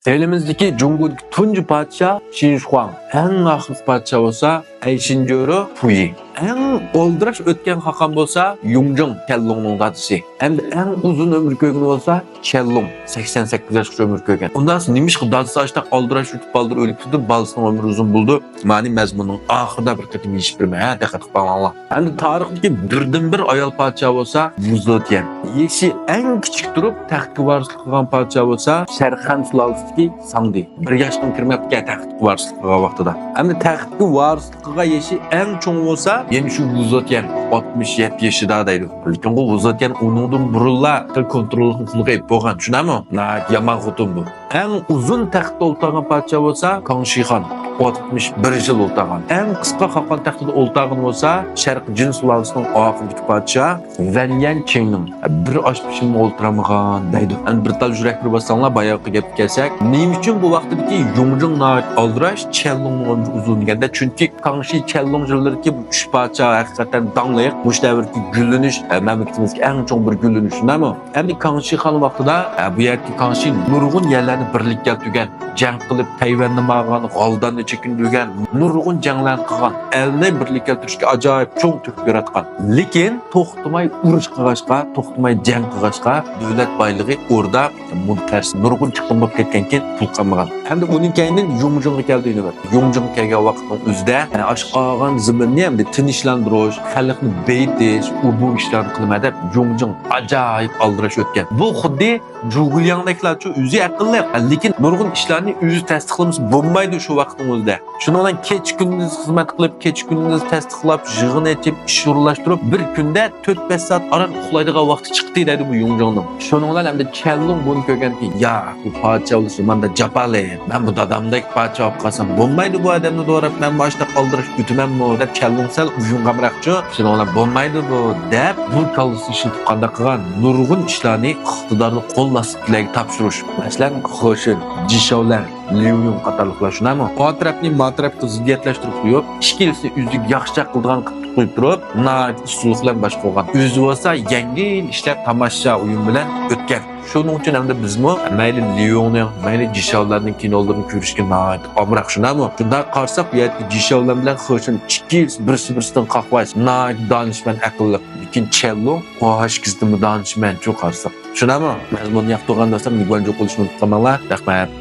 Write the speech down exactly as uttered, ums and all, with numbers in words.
ئېلىمىزدىكى جۇڭگودىكى تۇنجى پادىشاھ شىنشۇخۇاڭ، ئەڭ ئاخىرقى پادىشاھ بولسا ئەيشىنجۆرو پۇيى. ئەڭ ئالدىراش ئۆتكەن خاقان بولسا يۇڭجىڭ، چيەنلۇڭنىڭ دادىسى. ئەمدى ئەڭ ئۇزۇن ئۆمۈر كۆرگىنى بولسا چيەنلۇڭ، سەكسەن سەككىز ياشقىچە ئۆمۈر كۆرگەن. ئۇنداق نېمىشقا دادىسى ئاشتاق ئالدىراش ئۆتۈپ بالدۇر ئۆلۈپ كېتىدۇ، بالىسىنىڭ ئۆمرى ئۇزۇن بولىدۇ؟ مانى مەزمۇننىڭ ئاخىرىدا بىر قېتىم يېشىپ بېرىمەن، ھە، دىققەت قىلىپ باقىڭلار. ئەمدى تارىختىكى بىردىنبىر ئايال پادىشاھ بولسا ۋۇ زېتيەن. يېشى ئەڭ كىچىك تۇرۇپ تەختكە ۋارىسلىق قىلغان پادىشاھ بولسا شەرخەن سۇلالىسىدىكى ساڭدى. بىر ياشقىمۇ كىرمەپتىكەن تەختكە ۋارىسلىق قىلغان ۋاقتىدا. ئەمدى تەختكە ۋارىسلىق قىلغان يېشى ئەڭ چوڭى بولسا يەنە شۇ ۋۇ زېتيەن، ئاتمىش يەتتە يېشىدا دەيدۇ. لېكىن بۇ ۋۇ زېتيەن ئۇنىڭدىن بۇرۇنلا خېلى كونتروللۇقنى قولىغا ئېلىپ بولغان، چۈشىنەمۇ؟ ناھايىتى يامان خوتۇن بۇ. ئەڭ ئۇزۇن تەختتە ئولتۇرغان پادىشاھ بولسا كاڭشىخان، ئاتمىش بىر يىل ئولتۇرغان. ئەڭ قىسقا خاقان تەختىدە ئولتۇرغىنى بولسا شەرقىي جىن سۇلالىسىنىڭ ئاخىرىدىكى پادىشاھى ۋەن يەن چىڭنىڭ، بىر ئاش پىشىممۇ ئولتۇرالمىغان دەيدۇ. ئەمدى بىر تال يۈرەك بېرىپ باسساڭلار، باياقى گەپكە كەلسەك، نېمە ئۈچۈن بۇ ۋاقتىدىكى يۇڭجىڭ ناھايىتى ئالدىراش، چيەنلۇڭنىڭ ئۆمرى ئۇزۇن دېگەندە، چۈنكى كاڭشى چيەنلۇڭ يىللىرىدىكى بۇ ئۈچ پادىشاھ ھەقىقەتەن داڭلىق، مۇشۇ دەۋردىكى گۈللىنىش، ئە، مەملىكىتىمىزدىكى ئەڭ چوڭ بىر گۈللىنىش، شۇنداقمۇ؟ ئەمدى كاڭشى خان ۋاقتىدا، ئە، بۇ يەردىكى كاڭشى نۇرغۇن يەرلەرنى بىرلىككە كەلتۈرگەن، جەڭ قىلىپ تەيۋەننىمۇ ئالغان، غالداننى چېكىندۈرگەن، نۇرغۇن جەڭلەرنى قىلغان، ئەلنى بىرلىككە كەلتۈرۈشكە ئاجايىپ چوڭ تۆھپە ياراتقان. لېكىن توختىماي ئۇرۇش قىلغاچقا، توختىماي جەڭ قىلغاچقا، دۆلەت بايلىقى ئوردا مۇنقەرز، نۇرغۇن چىقىم بولۇپ كەتكەنكىن پۇل قالمىغان. ھەمدە ئۇنىڭ كەينىدىن يۇڭجىڭغا كەلدى ئۇنىڭ. يۇڭجىڭغا كەلگەن ۋاقىتنىڭ ئۆزىدە، ئاشقا قالغان زېمىننى ھەمدە تىنچلاندۇرۇش، خەلقنى بېيىتىش، ئۇ بۇ ئىشلارنى قىلىمەن دەپ يۇڭجىڭ ئاجايىپ ئالدىراش ئۆتكەن. بۇ خۇددى جۇگۇلياڭدەكلەرچۇ، ئۆزى ئەقىللىق، لېكىن نۇرغۇن ئىشلارنى ئۆزى تەستىقلىمىسا بولمايدۇ شۇ ۋاقىتنىڭ ئۆزىدە. شۇنىڭ بىلەن كېچە كۈندۈز خىزمەت قىلىپ، كېچە كۈندۈز تەستىقلاپ، يىغىن ئېچىپ، ئىش ئورۇنلاشتۇرۇپ، بىر كۈندە تۆت بەش سائەت ئاران ئۇخلايدىغان ۋاقتى چىقتى دەيدۇ بۇ يۇڭجىڭنىڭ. شۇنىڭ بىلەن ئەمدى چيەنلۇڭ بۇنى كۆرگەنكى، يا، بۇ پادىشاھ بولسا ماندا جاپالىق. مەن بۇ دادامدەك پادىشاھ بولۇپ قالسام بولمايدۇ بۇ ئادەمنى دوراپ، مەن مۇشۇنداق ئالدىراش ئۆتىمەنمۇ دەپ چيەنلۇڭ سەل ئۇيۇنغانراقچۇ. شۇنىڭ بىلەن بولمايدۇ بۇ دەپ بۇ كاللىسىنى ئىشلىتىپ قانداق قىلغان نۇرغۇن ئىشلارنى ئىقتىدارلىق قول ئاستىدىكىلەرگە تاپشۇرۇش. مەسىلەن، خېشېن، جىشاۋلەن، ليۇيۇڭ قاتارلىقلار شۇنداقمۇ؟ ئۇ تەرەپنى ما تەرەپكە زىددىيەتلەشتۈرۈپ قويۇپ، ئىككىلىسىنى ئۆزىگە ياخشىراق قىلىدىغان قىلىپ قويۇپ تۇرۇپ، ناھايىتى ئۇستىلىق بىلەن باشقۇرغان. ئۆزى بولسا يەڭگىل ئىشلەر تاماشا ئويۇن بىلەن ئۆتكەن. شۇنىڭ ئۈچۈن ئەمدى بىزمۇ مەيلى ليۇڭنىڭ، مەيلى جىشاۋلارنىڭ كىنولىرىنى كۆرۈشكە ناھايىتى ئامراق، شۇنداقمۇ؟ شۇنداق قارىساق، بۇ يەردىكى جىشاۋلار بىلەن خېشېن ئىككىلىسى بىرسى-بىرسىدىن قاقباش، ناھايىتى دانىشمەن، ئەقىللىق. لېكىن چيەنلۇڭ قوغاش كىزدىمۇ دانىشمەنچۇ قارىساق. شۇنداقمۇ؟ مەزمۇننى ياقتۇرغان دوستلار، مېنى گۇەنجۇ قىلىشنى ئۇنتۇپ قالماڭلار. رەھمەت.